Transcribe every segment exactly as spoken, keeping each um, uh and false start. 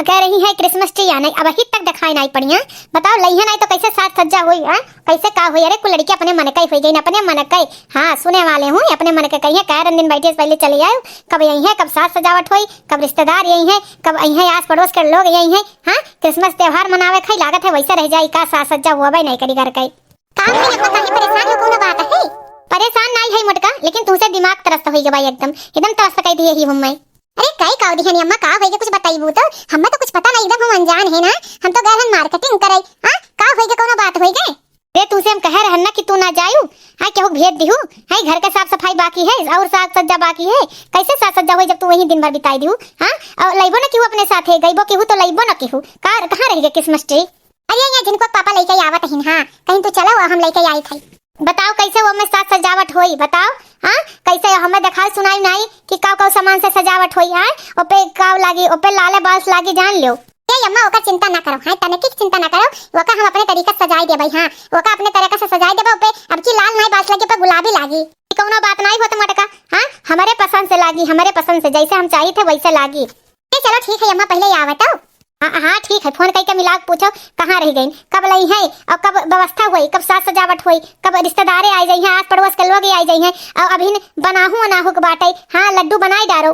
कह रही है Christmas tree आने, अबहीं तक देखाई नाई पड़िया। बताओ, लइहे नाई तो कैसे साज सज्जा होई, हाँ? कैसे का होई? अरे, कुल लड़की अपने मन का ही होई गई ना, अपने मन का ही। हाँ, सुने वाले हूँ, अपने मन के कहिए, कह रंजन बैठे से पहले चले आयो। कब अइहे, कब साज सजावट होई, कब रिश्तेदार अइहे, कब अइहे आस पड़ोस के लोग अइहे, हाँ? Christmas त्योहार मनावे खाई लागत है, वैसे रह जाई का, साज सज्जा होबे नहीं करी घर का। का भई अम्मा, काहे परेशान हो, कौनो बात है? परेशान नाई है मोटका, लेकिन तुहसे दिमाग त्रस्त होई गवा एकदम, एकदम त्रस्त कह दिए ही हूँ मैं। अरे काई काव दिहनी अम्मा, का होई गे, कुछ बताइबू तो? हमें तो कुछ पता नहीं, एकदम हम अनजान है ना, हम तो गए रहन marketing करे। हाँ, का होई गे, कौनो बात होई गे? रे तुहसे हम कहे रहन ना कि तू ना जायू, हाँ केहू भेज दिहू, हाँ घर के साफ सफाई बाकी है और साज सज्जा बाकी है, कैसे साज सज्जा होई जब तू वहीं दिन भर बिताई दिहू, हाँ? और लइबो ना केहू अपने साथे, गइबो केहू तो लइबो ना केहू, का, कहाँ रह गे Christmas tree? अरे, यहाँ झिनको के पापा लइके आवत हिन, हाँ, कहीं तू चलो, हम लइके आई थई। बताओ, कैसे वो में साज सजावट होई, बताओ, हाँ, कैसे हमें देखाई सुनाई नाई कि काव काव सामान से सजावट होई, हाँ, ओपे काव लागी, ओपे लाले बाल्स लागी, जान लो। ए अम्मा, ओकर चिंता ना करो, हाँ, तनिक चिंता ना करो, ओका हम अपने तरीका से सजाई देबई, हाँ, ओका अपने तरीका से सजाई देबई, ओपे अब की लाल नाई बाल्स लागी, ओपे गुलाबी लागी। कौनो बात नाई होत मोटका, हाँ, हमरे पसंद से लागी, हमरे पसंद से, जैसे हम चाहित है वैसे लागी। ए, चलो ठीक है अम्मा, पहले ये आवत हो। हाँ, हाँ, ठीक है, फोन कइके मिला के पूछो, कहाँ रह गइन, कब लइहे और कब व्यवस्था होई, कब साज सजावट होई, कब रिश्तेदारे आई जइहे, आस पड़ोस के लोग आई जइहे, और अभी बनाहू अनाहू के बाटे, हाँ, लड्डू बनाई डारो।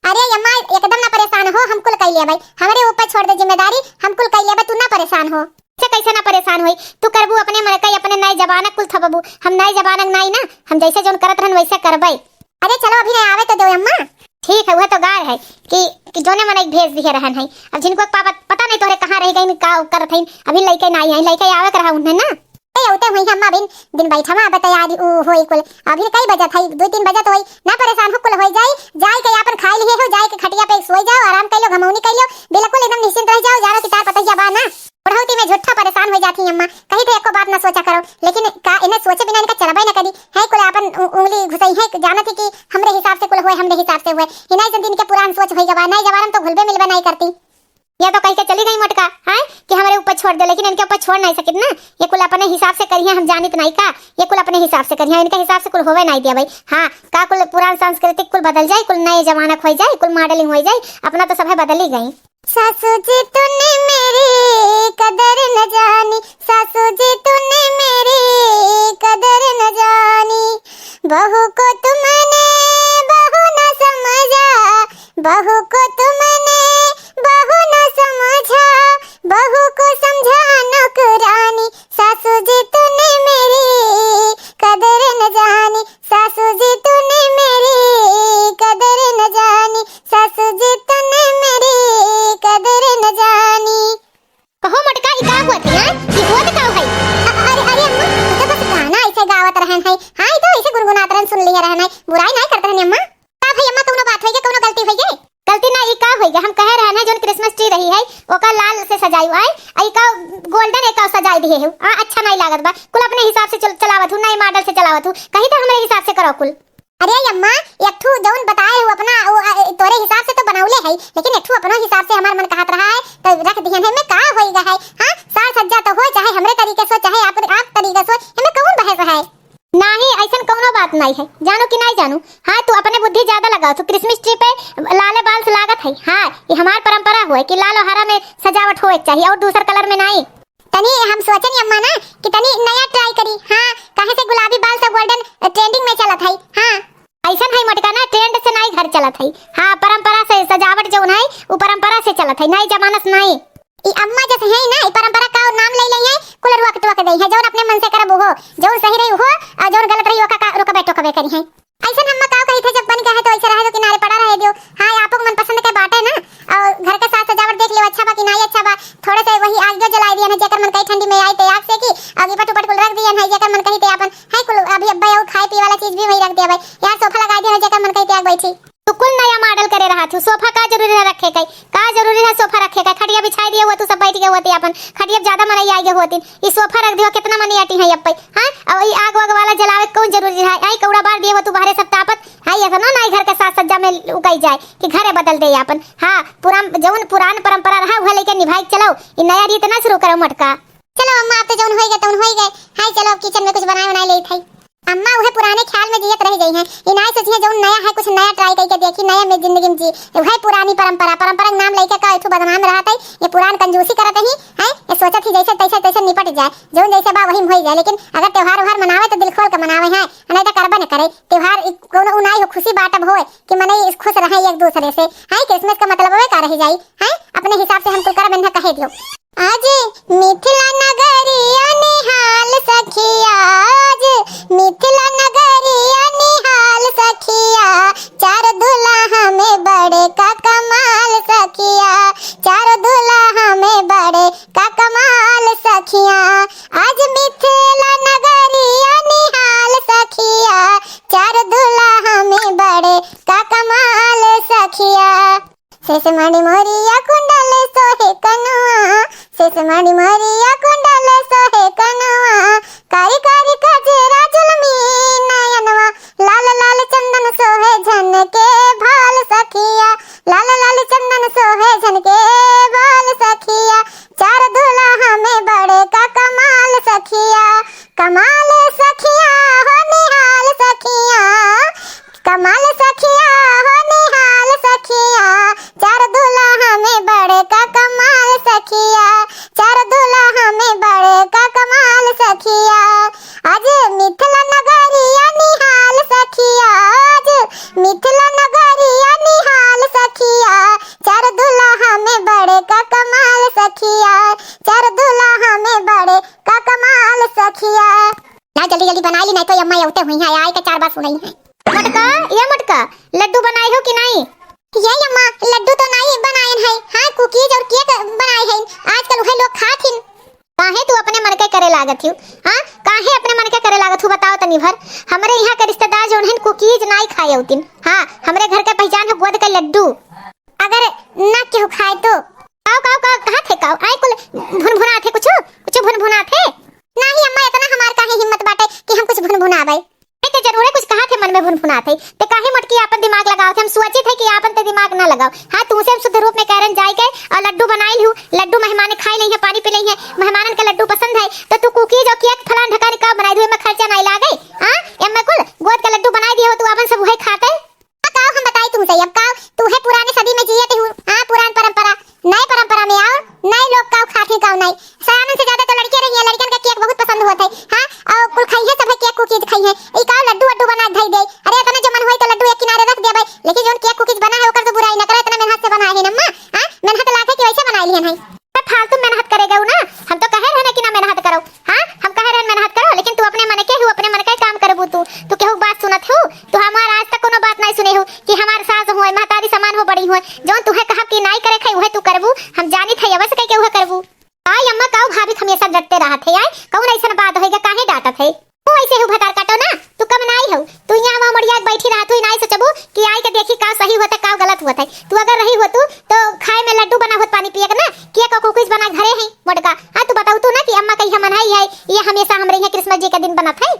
अरे अम्मा, एकदम ना परेशान हो, हम कुल कइ लेबई, हमरे ऊपर छोड़ दे जिम्मेदारी, हम कुल कइ लेबई, तू ना परेशान हो। से कैसे ना परेशान होई, तू करबू अपने मन का, अपने नए जमाना कुल थपबू, हम नए जमाना के नाई ना, हम जैसे जौन करत रहन वैसे करबई। अरे चलो, अभी नहीं आवे तो दो अम्मा। ठीक है, वह तो गार है कि, कि जोने मन एक भेज दिए रहन है। अब झिनको के पापा पता नहीं तोहरे कहाँ रह गइन, का करत हइन, अभी लइके नाई है, लइके आवे के रहा उन्हें ना। ए, उते हुई अम्मा, अभी दिन बैठा मा, अब तैयारी उ होई कुल, अभी कई बजत है, दो तीन बजत होई ना, परेशान हो कुल होई जाई, जाई के आपन खाई लिए हो, जाई के खटिया पे सोई जाओ, आराम कर लो, घमौनी कर लो, बिल्कुल एकदम निश्चिंत रह जाओ, जानो कि चार पतैया बा ना। बुढ़ौती में झूठा परेशान हो जाती अम्मा, कहीं तो एको बात ना सोचा करो, लेकिन का इन्हें सोचे बिना इनका चलबे न करी है, कुल आपन उ-, उंगली घुसई है, जानत ही कि हमरे हिसाब से कुल होए, हमरे हिसाब से होए, इन्हें जन दिन के पुरान सोच होई गवा, नए जमाना में तो घुलबे मिलबे नहीं करती। या तो कहि के चली गई मोटका, हैं, कि हमरे ऊपर छोड़ दे, लेकिन इनके ऊपर छोड़ नहीं सकित ना। ये कुल अपने हिसाब से करिहे, हम जानित नहीं का, ये कुल अपने हिसाब से करिहे, इनके हिसाब से कुल होवे नहीं दिया भाई। हाँ, का कुल पुरान सांस्कृतिक कुल बदल जाए, कुल नए जमाना खोई जाए, कुल modeling हो जाए, अपना तो सब है बदल ही गई। सासू जी तूने मेरी कदर न जानी, सासू जी तूने मेरी कदर न जानी, बहू को तुमने बहू न समझा, बहू को तुमने बहू न समझा, बहू को समझा नौकरानी। सासू जी तूने मेरी कदर न जानी, सासू जी तूने मेरी कदर न जानी, सासू जी तूने मेरी कदर न जानी। कहो मोटका, ई का हुआ थी, हाँ? ई हुआ तो का है? अ-, अरे, अरे अम्मा, ई तो बस गाना ऐसे गावत रहन है। हाँ, ई तो ऐसे गुनगुनात रहन, सुन लिया रहन है। बुराई नहीं करत रहन अम्मा। का भाई अम्मा, कौनो बात होई गे, कौनो गलती होई गे? गलती ना, ई का होई गे? हम कहे रहन है, जोन Christmas tree रही है, ओका लाल से सजाई आए, आ ई का golden एका सजाई दिए हो। आ, अच्छा नहीं लागत बा। कुल अपने हिसाब से चल-, चलावत हूँ, नए model से चलावत हूँ। कहीं तो हमरे हिसाब से करो कुल। अरे अम्मा, एक ठू जौन बताए हो अपना, वो, अ, तोरे हिसाब से तो बनौले है, लेकिन एक ठू अपनो हिसाब से हमार मन कहत रहा है, तो रख दिहन है, में का होई गा है? हाँ, साज सज्जा तो हो, चाहे हमरे तरीके से, चाहे आप, आप तरीके से, एमे कौन बहस है? नाही, ऐसन कौनो बात नाई है, जानू कि नाई जानू? हाँ, तू अपने बुद्धि ज्यादा लगावत हो, Christmas tree पे लाले बाल से लागत है। हाँ, ये हमार परंपरा होए कि लाल और हरा में सजावट होए के चाहिए और दूसर colour में नाई। तनी हम सोचन अम्मा ना कि तनी नया try करी। हाँ, काहे से गुलाबी बाल से golden trending में चलत है। हाँ, ऐसन है मोटका ना, trend से नाई घर चलत है। हाँ, परंपरा से सजावट जौन है, वो परंपरा से चलत है, नए जमाना से नाई। ई अम्मा जस है ना, ई परंपरा का और नाम ले ले है, कुल रोक टोक दे है, जौन अपने मन से करब हो, जौन सही रही हो, और जौन गलत रही ओका का रोकबे टोकबे करी है। ऐसन अम्मा का कही थे, जब बन गया है तो ऐसे रहे दो, किनारे पड़ा रहे दियो। हाँ, आपो के मनपसंद के बाटे ना, और घर के साज सजावट देख लियो, अच्छा बा कि नाई अच्छा बा, थोड़े से वही आग जो जलाई दिया ना, जेकर मन कही ठंडी में आई ते आग से की, और लिपट उपट कुल रख दिया ना, जेकर मन कही ते आपन है कुल, अभी अब्बे और खाए पिए वाला चीज भी वही रख दिया भाई, यार सोफा लगा दिया ना, जेकर मन कही ते आग बैठी। तू कुल नया model करे रहा थू, सोफा का जरूरी है रखे के? का जरूरी है सोफा रखे के? खटिया बिछाई दिए हुआ तू, सब बैठ गए होते अपन, खटिया पे ज्यादा मनई आए गए होती। ई सोफा रख दियो, कितना मनई अटी है अब पे, हाँ? अब ई आग वाग वाला जलावे के कौन जरूरी है? आई कौड़ा बार दिए हुआ तू बाहरे सब तापत, हाँ? ये सब ना, ना घर के साज सज्जा में उकाई जाए कि घरे बदल दे अपन। हाँ, पुरान, जौन पुरान परंपरा रहा वह लेके निभाई के चलो, ई नया रीत ना शुरू करो मोटका। चलो अम्मा, आप तो जौन होई गए तौन होई गए। हाँ, चलो अब kitchen में कुछ बनाए बनाए ले थे। अम्मा उहे पुराने ख्याल में जियत रह गई हैं। ई नाय सोचिए जौन नया है, कुछ नया try करके देखी, नया में जिंदगी में जी। उहे पुरानी परंपरा, परंपरा के नाम लेके का एठू बदनाम रहत है, ये पुरान कंजूसी करत ही, हैं? ये सोचत ही जैसे तैसे, तैसे निपट जाए, जौन जैसे बा वही में होई जाए, लेकिन अगर त्योहार उहार मनावे तो दिल खोल के मनावे हैं, नहीं तो करबे न करे। त्योहार इ-, कौनो उ नाई हो, खुशी बाटब होए कि मनई इस खुश रहे एक दूसरे से, हैं? क्रिसमस का मतलब का रह जाई, हैं? अपने हिसाब से हम कुल करब, इन्हें कहे दियो। आज मिथिला नगरिया निहाल सखिया, आज मिथिला नगरिया निहाल सखिया, चार दुल्हा में बड़े का कमाल सखिया, चार दुल्हा में बड़े का कमाल सखिया। आज मिथिला नगरिया निहाल सखिया, चार दुल्हा में बड़े का कमाल सखिया। शेष मणि मोरिया कुंडल सोहे कनवा, शेष मणि मोरिया कुंडल सोहे कनवा, कारी कारी कजरा जुलमी नयनवा, लाल लाल चंदन सोहे झनके भाल सखिया, लाल लाल चंदन सोहे झनके भाल सखिया, चार दुल्हा में बड़े का कमाल सखिया, कमाल सखिया हो निहाल सखिया, कमाल सखिया हो निहाल सखिया, चार दुल्हा में बड़े का कमाल सखिया, चार दुल्हा में बड़े का कमाल सखिया। आज मिथिला नगरिया निहाल सखिया, आज मिथिला नगरिया निहाल सखिया, चार दुल्हा में बड़े का कमाल सखिया, चार दुल्हा में बड़े का कमाल सखिया। ना जल्दी जल्दी बनाई ली, नहीं तो अम्मा अउते हुई हैं, आए के चार बात सुनई हैं। मोटका, ये मोटका, लड्डू बनाए हो कि नहीं? ये अम्मा, लड्डू तो नहीं बनाए हैं, हाँ, कुकीज और केक बनाए हैं, आजकल वही लोग खात हिन। काहे तू अपने मन के करे लागत हिउ? हाँ, काहे अपने मन के करे लागत हिउ, बताओ तनी भर। हमरे यहाँ के रिश्तेदार जौन हैं, कुकीज नाई खाए उतिन। हाँ, हमरे घर के पहचान है गोद के लड्डू। अगर ना केहू खाए तो? काऊ, काऊ, काऊ, कहा थे काऊ? आए कुल भुनभुना थे कुछ, कुछ भुनभुना थे। नाही अम्मा, इतना हमार काहे हिम्मत बाटे कि हम कुछ भुनभुनावे? ए, ते जरूरे कुछ कहा थे, मन में भुनभुना थे। ते काहे मोटकी आपन दिमाग लगाओ थे? हम सोची थे कि आपन ते दिमाग ना लगाओ। हाँ, तुमसे हम शुद्ध रूप में कह रहे हैं, जाए के और लड्डू बनाई लिहू, लड्डू मेहमान खाई नहीं है, पानी पी नहीं है, मेहमानन के लड्डू पसंद है, तो तू कुकीज और केक फलान ढकान का बनाई दू, एमे खर्चा नहीं लागे। हाँ, एमे कुल गोद के लड्डू बनाई दिए हो, तू आपन सब उहे खाते। काव हम बताई तुमसे, अब काव तू है पुराने सदी में जियत हू, हाँ, पुरान परंपरा, नए परंपरा में आओ, नए लोग काव खात हैं, काव नहीं। सयानन से ज्यादा तो लड़के रही हैं, लड़कन का केक बहुत पसंद होत है, हाँ, और कुल खाई है, सब है केक कुकीज खाई है, ई काव लड्डू वड्डू बना के धई दे। अरे इतना जो मन होई तो लड्डू एक किनारे रख देबे, लेकिन जौन केक कुकीज बना है ओकर तो बुराई न करो, इतना मेहनत से बना है नम्मा, हाँ, मेहनत लागे कि वैसे बना लिहन है। तो फालतू मेहनत करेगा ना, हम तो कहे रहे ना कि ना मेहनत करो, हाँ, हम कहे रहे मेहनत करो, लेकिन तू अपने मन के हू, अपने मन के काम करबू तू, तू केहू बात सुनत हू? तू हमार आज तक कोनो बात नहीं सुने हू कि हमार सास हुए, महतारी समान हो, बड़ी हुए, जौन तुहे कहब कि नाई करे खाई, उहे तू करबू। हम जानित है, अवश्य कह के उहे करबू। आई अम्मा, काऊ भाभी हमेशा डटते रहत है, आई कौन ऐसन बात होइगा, काहे डांटत है? तू ऐसे हू भतार काटो ना, तू कम नाई हू, तू यहाँ वहाँ मड़िया के बैठी रहत हू, नाई सोचबू कि आई के देखी का सही होत है, का गलत होत है। तू अगर रही हो तू तो खाए में लड्डू बना होत, पानी पिए के ना, केक और कुकीज बना घरे है मोटका। हाँ, तू बताऊ तू ना कि अम्मा कही हमन है, ये हमेशा हमरे यहाँ क्रिसमस डे के दिन बनत है।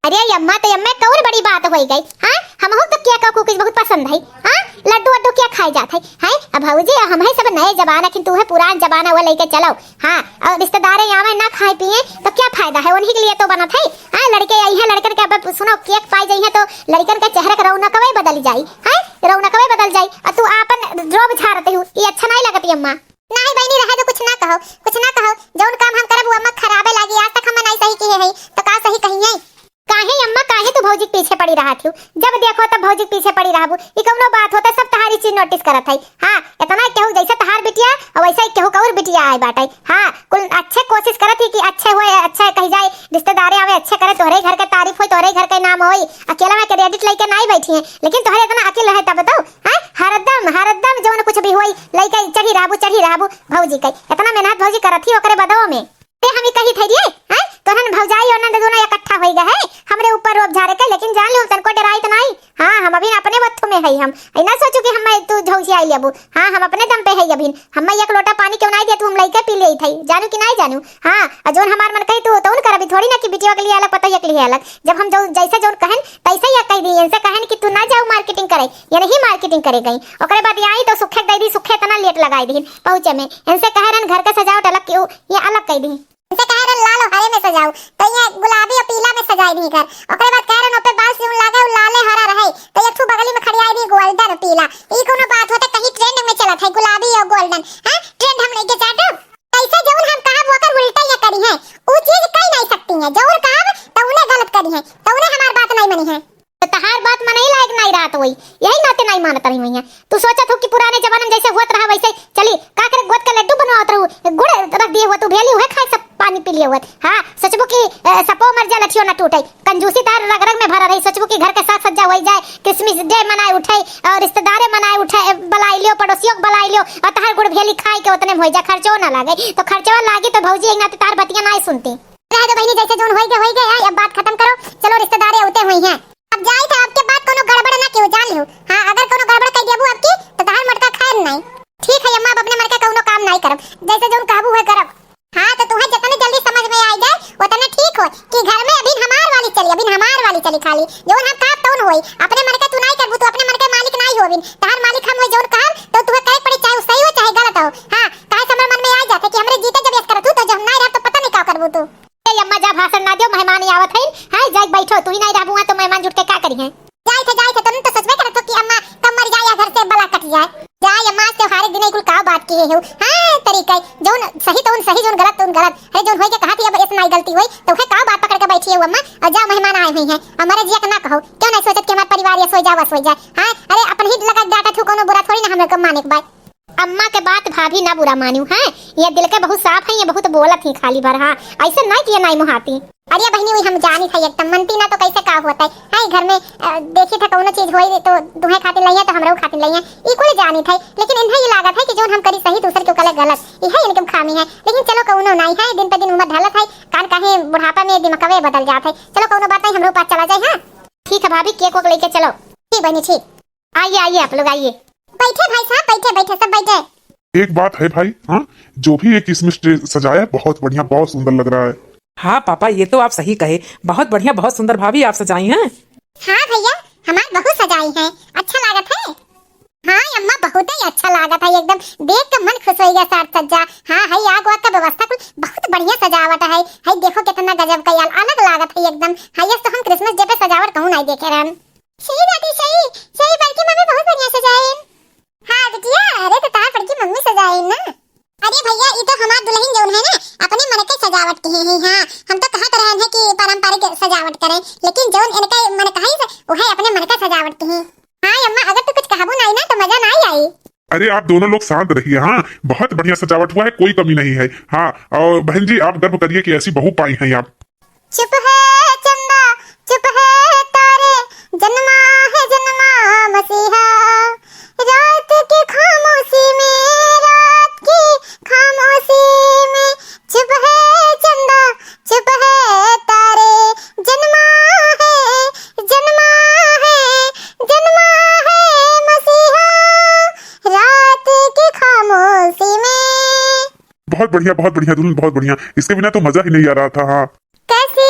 अरे अम्मा, तो अम्मा कौन बड़ी बात होई गई? हाँ, हमहू तो केक और कुकीज बहुत पसंद है। हाँ, लड्डू वड्डू क्या खाए जात है? हैं? अब भौजी, हम है सब नए जमाना की, तू है पुरान जमाना, वो लेके चलो। हाँ, और रिश्तेदारे आवे ना खाए पिए तो क्या फायदा है? उन्हीं के लिए तो बनत है। हाँ, लड़के आई हैं, लड़कन के अब सुनो केक पाई जाई है तो लड़कन के चेहरे का रौनकवे बदल जाई। हैं, रौनकवे बदल जाई। और तू आपन रोब झाड़ते हो, ये अच्छा नहीं लगती अम्मा। नाही बहिनी, रहे दो, कुछ ना कहो, कुछ ना कहो। जौन काम हम करब, वो अम्मा खराबे लागी। आज तक हम नाई सही किहे हई, तो का सही कहिए? काहे अम्मा, काहे तू भौजी के पीछे पड़ी रहत हू? जब देखो तब भौजी के पीछे पड़ी रहबू। ई कौनो बात होता, सब तहारी चीज नोटिस करत हई। हाँ, इतना केहू जैसे तहार बिटिया, और वैसे ही केहू कौर बिटिया आए बाटे। हाँ, कुल अच्छे कोशिश करत ही कि अच्छे होए, अच्छे कही जाए, रिश्तेदारे आवे, अच्छे करे, तोहरे घर के तारीफ होई, तोहरे घर के नाम होई। अकेला में क्रेडिट लेके नाई बैठी हैं, लेकिन तोहरे इतना अकिल रहे तब तो, हैं? हरदम, हरदम जौन कुछ भी होई, लइके चढ़ी रहबू, चढ़ी रहबू भौजी के। इतना मेहनत भौजी करत ही ओकरे बदवा में। ते हम ही कही थे रे, हैं? तोहन भौजाई और नंद दोनों इकट्ठा होई गए हैं हमरे ऊपर रोब झारे के, लेकिन जान लो तनको डराई तो नाई। हाँ, हम अभी अपने बत्थू में है, हम ऐ ना सोचू कि हम तू झौसी आई लेबू। हाँ, हम अपने दम पे है अभी। हम एक लोटा पानी क्यों नाई दे तू, हम लइके पी ले थे, जानू कि नाई जानू? हाँ, और जौन हमार मन कही तू तौन कर, अभी थोड़ी ना कि बिटिया के लिए अलग, पतोहिया के लिए अलग। जब हम जो जैसे जौन कहन तैसे ही कह दी, इनसे कहन कि तू ना जाऊ मार्केटिंग करे, ये नहीं मार्केटिंग करे गई। ओकरे बाद ये आई तो सुखे दे दी, सुखे इतना लेट लगाई दी पहुँचे में। इनसे कह रहन घर का सजावट अलग क्यों, ये अलग कह दी। इनसे कह रहन लाल और हरे में सजाऊ, तो ये गुलाबी और पीला में सजाई दी घर। ओकरे बाद कह रहन ओपे बाल से लागे, उ लाले हरा रहे, तो ये ठू बगली में खड़ियाई दी गोल्डन और पीला। ई कोनो बात होते, कहीं ट्रेंड में चलत है गुलाबी और गोल्डन, हैं? ट्रेंड हम लेके चार ये होत। हाँ, सोचबू कि, अ, सपो मर जा, लठियो ना टूटे। कंजूसी तार रग रग में भरा रही। सोचबू कि घर के साज सज्जा होई जाए, Christmas Day मनाए उठे और रिश्तेदारे मनाए उठे, अ, बलाई लियो, पड़ोसियों के बलाई लियो और तहार गुड़ भेली खाए के उतने में होई जाए, खर्चो ना लागे। तो खर्चवा लागी तो भौजी एक नाते तार बतिया नाई सुनती। रह दो बहिनी, जैसे जौन होई गए, होई गए, अब बात खत्म करो, चलो रिश्तेदारे उते हुई हैं। अब जाई तो आपके बात कोनो गड़बड़ ना केहू जान लिहू। हाँ, अगर कोनो गड़बड़ कर देबू आपकी, तो तहार मटका खाएब नहीं। ठीक है अम्मा, अब अपने मटका कौनो काम नहीं करब, जैसे जौन कहबू है करब। हाँ, तो तुहे जितने जल्दी समझ में आई जाए, उतने ठीक हो कि घर में अभी हमार वाली चली, अभी हमार वाली चली खाली। जौन हम कहब तौन होई, अपने मटका तू नहीं करबू, तू अपने मटका मालिक नहीं हो अभी। तहार मालिक हम होई, जौन कहब तो तुहे करे पड़ी, चाहे उ सही हो चाहे गलत हो। हाँ, काहे से हमरे मन में आ जाते कि हमरे जीते जब ऐस करत हूँ, तो जब हम नहीं रहब तो पता नहीं का करबू तू। ए अम्मा, जा भाषण ना दियो, मेहमान ही आवत है। हाँ, जाके बैठो, तू ही नहीं रहबू वहाँ तो मेहमान जुट के का करी हैं? जाई थे, जाई थे, तुम तो सच में करत हो कि अम्मा कब मर जाए या घर से बला कट जाए। जाए अम्मा, आज त्योहार के दिन कुल का बात किए हो? हाँ, तरीका है, जौन सही तो उन सही, जौन गलत तो उन गलत। अरे जौन होई के कहा थी, अब ऐसे नहीं गलती हुई, तो उहे का बात पकड़ के बैठी है अम्मा? और जा मेहमान आए हुए हैं, हमारे जिया के ना कहो, क्यों नहीं सोचत कि हमारा परिवार ये सोई जाए, वह सोई जाए। हाँ, अरे अपन ही लगा डाटा थू, कोनो बुरा थोड़ी ना हम लोग को माने के बाद। अम्मा के बात भाभी ना बुरा मानियो, हैं? ये दिल के बहुत साफ है, ये बहुत बोलत ही खाली भर, हाँ, ऐसे नहीं किए नाई मुहाती। अरे बहिनी, वही हम जानी था एकदम मनती ना तो कैसे का होता है, हैं? घर में, अ, देखी था कौनो चीज होई तो दुहे खातिर लइया तो हमरो खातिर लइया, ई कुल जानी था, लेकिन इन्हें ये लागत है कि जौन हम करी सही दूसर के कले गलत, यह इनके खामी है। लेकिन चलो कौनो नाई है, दिन पे दिन उम्र ढलत है, कान कहीं बुढ़ापा में दिमकवे बदल जात है। चलो कौनो बात नहीं, हमरो पास चला जाए, हाँ? ठीक है भाभी, केक वेक लेके चलो। ठीक बहिनी, ठीक। आइए, आइए, आप लोग आइए। बैठे भाई साहब, बैठे, बैठे, सब बैठे। एक बात है भाई, हाँ, जो भी ये Christmas tree सजाया है, बहुत बढ़िया, बहुत सुंदर लग रहा है। हाँ पापा, ये तो आप सही कहे, बहुत बढ़िया, बहुत सुंदर भाभी आप सजाई हैं। हाँ भैया, हमार बहुत सजाई है, अच्छा लागत है। हाँ अम्मा, बहुत ही अच्छा लागत है, एकदम देख के मन खुश होइगा साज सज्जा। हाँ है, आग वाग का व्यवस्था कुल बहुत बढ़िया सजावट है। है देखो कितना गजब का यार अलग लागत है एकदम। हाँ, ये तो हम Christmas Day पे सजावट कहूँ नहीं देखे रहन। सही दादी, सही, सही, बड़की मम्मी बहुत बढ़िया सजाइन। हाँ बिटिया, अरे तो तहार बड़की मम्मी सजाइन ना। अरे भैया, ई तो हमार दुल्हन जौन है ना, अपने मन के सजावट किहे हैं। हाँ, हम तो कहत रहन है कि पारंपरिक सजावट करें, लेकिन जौन इनके मन कहे से, उहे अपने मन के सजावट किहे। हाँ अम्मा, अगर तू कुछ कहबू नहीं ना तो मजा नहीं आई। अरे आप दोनों लोग शांत रहिए। हाँ, बहुत बढ़िया सजावट हुआ है, कोई कमी नहीं है। हाँ, और बहन जी आप गर्व करिए कि ऐसी बहू पाई हैं आप। चुप है चंदा, चुप है तारे, जन्मा है जन्मा मसीहा। रात की खामोशी में, रात की खामोशी में, चुप है चंदा, चुप है तारे, जन्मा है, जन्मा है, जन्मा है मसीहा। रात की खामोशी में। बहुत बढ़िया, बहुत बढ़िया दुल्हन, बहुत बढ़िया। इसके बिना तो मजा ही नहीं आ रहा था। हाँ। कैसी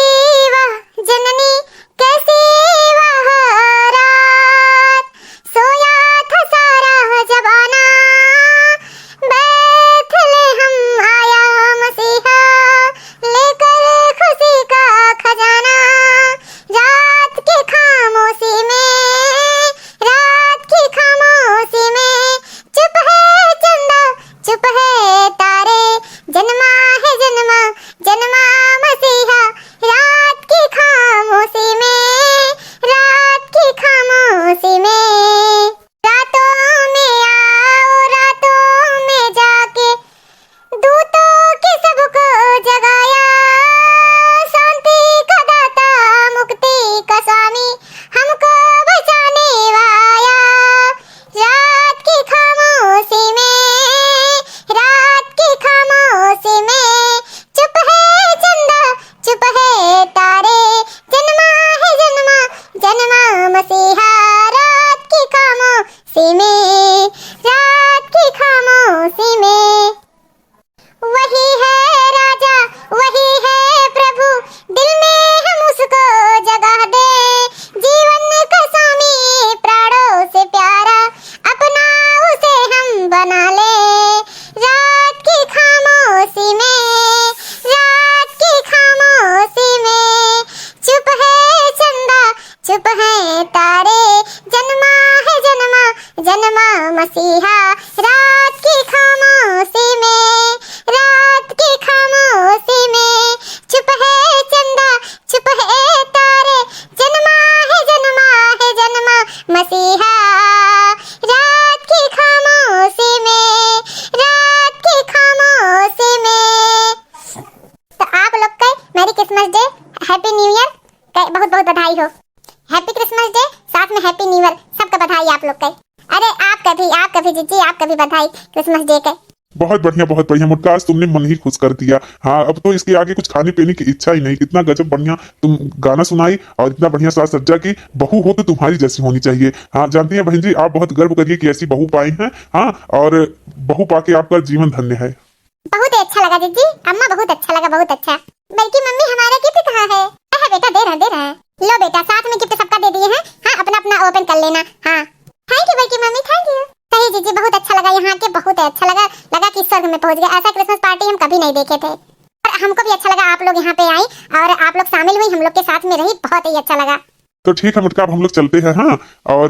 वह जननी, कैसी वह रात, सोया था सारा जमाना। बैतलहम आया मसीहा, लेकर खुशी का खजाना। रात की खामोशी में, रात की खामोशी में, चुप है चंदा, चुप है तारे, जन्मा है जन्मा, जन्मा मसीहा। रात की खामोशी में, रात की खामोशी में, रातों में आओ, रातों में जाके दूतों के सबको जगाया। शांति का दाता, मुक्ति का स्वामी, हमको बचाने वाला। रात की खामोशी में, रात की खामोशी में, चुप है चंदा, चुप है तारे, जन्मा है जन्मा, जन्मा मसीहा। रात की खामोशी में, रात की खामोशी में। वही है राजा, वही है प्रभु, दिल में हम उसको जगह दे। जीवन का स्वामी, प्राणों से प्यारा, अपना उसे हम बना ले। रात की खामोशी में, रात की खामोशी में, चुप है चंदा, चुप है तारे, जन्मा है जन्मा, जन्मा मसीहा। रात की खामोशी लोग के। अरे आपका भी, आपका भी जीजी, आपका भी बधाई Christmas Day के। बहुत बढ़िया, बहुत बढ़िया मोटका, आज तुमने मन ही खुश कर दिया। हाँ, अब तो इसके आगे कुछ खाने पीने की इच्छा ही नहीं। कितना गजब बढ़िया तुम गाना सुनाई और इतना बढ़िया साज सज्जा की। बहू हो तो तुम्हारी जैसी होनी चाहिए। हाँ, जानती हैं बहन जी, आप बहुत गर्व करिए कि ऐसी बहू पाई हैं। हाँ, और बहू पाके आपका जीवन धन्य है। बहुत ही अच्छा लगा जीजी, अम्मा, बहुत अच्छा लगा, बहुत अच्छा। बल्कि मम्मी, हमारा gift कहाँ है? अरे बेटा, दे रहे हैं, दे रहे हैं। लो बेटा, साथ में gift सबका दे दिए हैं। हाँ, अपना अपना open कर लेना। हाँ, thank you बल्कि मम्मी, thank you। सही जीजी, बहुत अच्छा लगा यहाँ के, बहुत ही अच्छा लगा, लगा कि स्वर्ग में पहुँच गए। ऐसा Christmas party हम कभी नहीं देखे थे। और हमको भी अच्छा लगा आप लोग यहाँ पे आई और आप लोग शामिल हुई, हम लोग के साथ में रही, बहुत ही अच्छा लगा। तो ठीक है मोटका, अब हम लोग चलते हैं। हाँ, और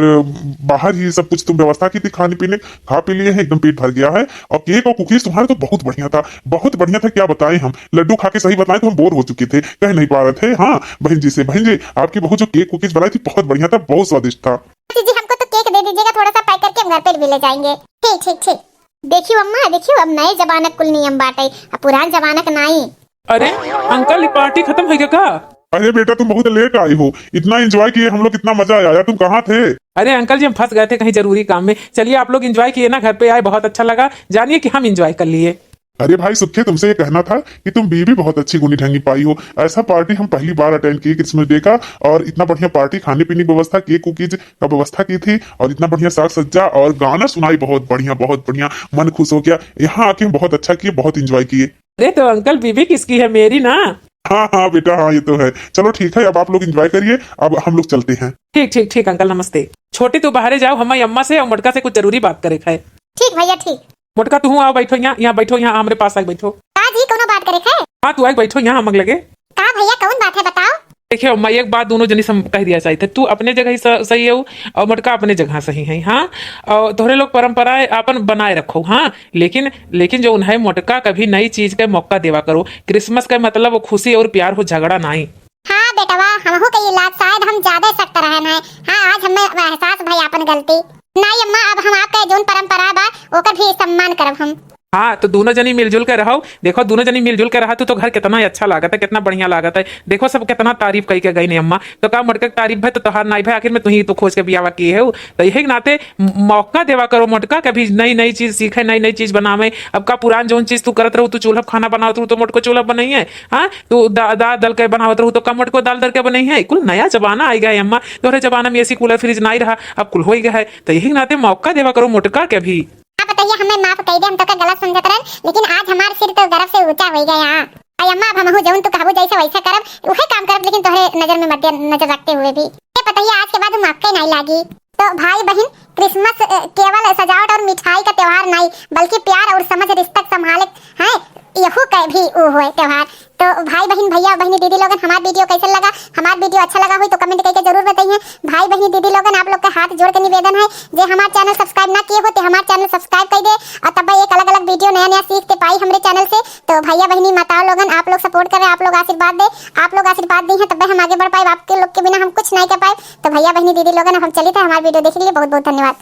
बाहर ही सब कुछ तुम व्यवस्था की थी खाने पीने, खा पी लिए हैं, एकदम पेट भर गया है। और cake और cookies तुम्हारा तो बहुत बढ़िया था, बहुत बढ़िया था, क्या बताएं हम। लड्डू खा के, सही बताएं तो हम bore हो चुके थे, कह नहीं पा रहे थे। हाँ, बहन जी से, बहन जी, आपकी बहू जो cake cookies बनाई थी, बहुत बढ़िया था, बहुत स्वादिष्ट था। जीजी, हमको तो cake दे दीजिएगा, थोड़ा सा pack करके हम घर पे भी ले जाएंगे। ठीक, ठीक, ठीक। देखियो अम्मा, देखियो, अब नए जमाना कुल नियम बाटे, अब पुरान जमाना के नाई। अरे अंकल, ये party खत्म होइ गया का? अरे बेटा, तुम बहुत late आई हो, इतना enjoy किए हम लोग, कितना मजा आया। तुम कहाँ थे? अरे अंकल जी, हम फंस गए थे कहीं जरूरी काम में। चलिए, आप लोग enjoy किए ना, घर पे आए, बहुत अच्छा लगा। जानिए कि हम enjoy कर लिए। अरे भाई सुखे, तुमसे ये कहना था कि तुम बीवी बहुत अच्छी गुनी ढंगी पाई हो। ऐसा party हम पहली बार attend किए Christmas Day का, और इतना बढ़िया party, खाने पीने की व्यवस्था, cake cookies का व्यवस्था की थी, और इतना बढ़िया साज सज्जा और गाना सुनाई, बहुत बढ़िया, बहुत बढ़िया, मन खुश हो गया। यहाँ आके हम बहुत अच्छा किए, बहुत enjoy किए। अरे तो अंकल, बीवी किसकी है? मेरी ना। हाँ हाँ बेटा, हाँ, ये तो है। चलो ठीक है, अब आप लोग enjoy करिए, अब हम लोग चलते हैं। ठीक ठीक ठीक अंकल, नमस्ते। छोटी, तू बाहरे जाओ, हमारी अम्मा से और मोटका से कुछ जरूरी बात करे है। ठीक भैया, ठीक। मोटका, तू आओ, बैठो यहाँ, यहाँ बैठो, यहाँ हमरे पास आके बैठो। का जी, कौनो बात करे है? हाँ, तू आके बैठो यहाँ हमरे लगे। का भैया, कौन बात है, बताओ। देखियो अम्मा, एक बात दोनों जनी से हम कह दिया चाहिए थे, तू अपने जगह ही स-, सही हो और मोटका अपने जगह सही है। हाँ, और तोहरे लोग परंपराएं अपन बनाए रखो। हाँ, लेकिन, लेकिन जो उन्हें मोटका कभी नई चीज के मौका देवा करो। Christmas का मतलब वो खुशी और प्यार हो, झगड़ा नाई। हाँ बेटवा, हमहू के इलाज शायद हम ज्यादा सख्त रहन है। हाँ, आज हमें एहसास भई आपन गलती। नाई अम्मा, अब हम आपके जौन परंपरा बा, ओकर भी सम्मान करब हम। हाँ, तो दोनों जनी मिलजुल के रहो। देखो, दोनों जनी मिलजुल के रहा, तू तो घर कितना अच्छा लागत है, कितना बढ़िया लागत है। देखो, सब कितना तारीफ कई के गई ने अम्मा। तो का मोटका के तारीफ भई तो तोहार नाई भई, आखिर में तू ही तो खोज के बियावा किए हो। तो यही के नाते म-, मौका देवा करो मोटका के, अभी नई नई चीज सीखे, नई नई चीज बनावे। अब का पुरान जौन चीज तू करत रहू, तू चूल्हा पे खाना बनावत रहू तो मोटको चूल्हा पे बनइहे। हाँ, तू दा-, दाल दल के बनावत रहू तो का मोटको दाल दल के बनइहे। कुल नया जमाना आई गया है अम्मा, तोहरे जमाना में AC cooler fridge नाई रहा, अब कुल होई गया है। तो यही के नाते मौका देवा करो मोटका के भी। आप बताइए, हमें माफ कई दे, हम तो का गलत समझत रहन, लेकिन आज हमार सिर तो गर्व से ऊंचा हो गया। हाँ, आई अम्मा, अब हमहू जौन तू कहबू जैसे वैसे करब, उहे काम करब, लेकिन तोहरे नजर में मद्देनजर रखते हुए भी। ये बताइए, आज के बाद हम आपके नाई लागी। तो भाई बहिन, Christmas, अ, केवल सजावट और मिठाई का त्योहार नाई, बल्कि प्यार और समझ, रिश्ता संभाले हैं, यहू का भी ऊ होए त्योहार। तो भाई बहिन, भैया बहिनी, दीदी लोगन, हमार video कैसन लगा? हमार video अच्छा लगा होई तो comment करके जरूर बताइए। भाई बहिनी, दीदी लोगन, आप लोग के हाथ जोड़ के निवेदन है, जे हमार channel subscribe ना किए हो, ते हमार channel subscribe कर दे, और तब एक अलग-अलग video नया-नया सीख ते पाई हमरे channel से। तो भैया बहिनी, माताओं लोगन, आप लोग support करें, आप लोग आशीर्वाद दे, आप लोग आशीर्वाद दी हैं तब हम आगे बढ़ पाए, आपके लोग के बिना हम कुछ नहीं कर पाए। तो भैया बहिनी, दीदी लोगन, अब हम चलित है, हमार video देखे के लिए बहुत-बहुत धन्यवाद।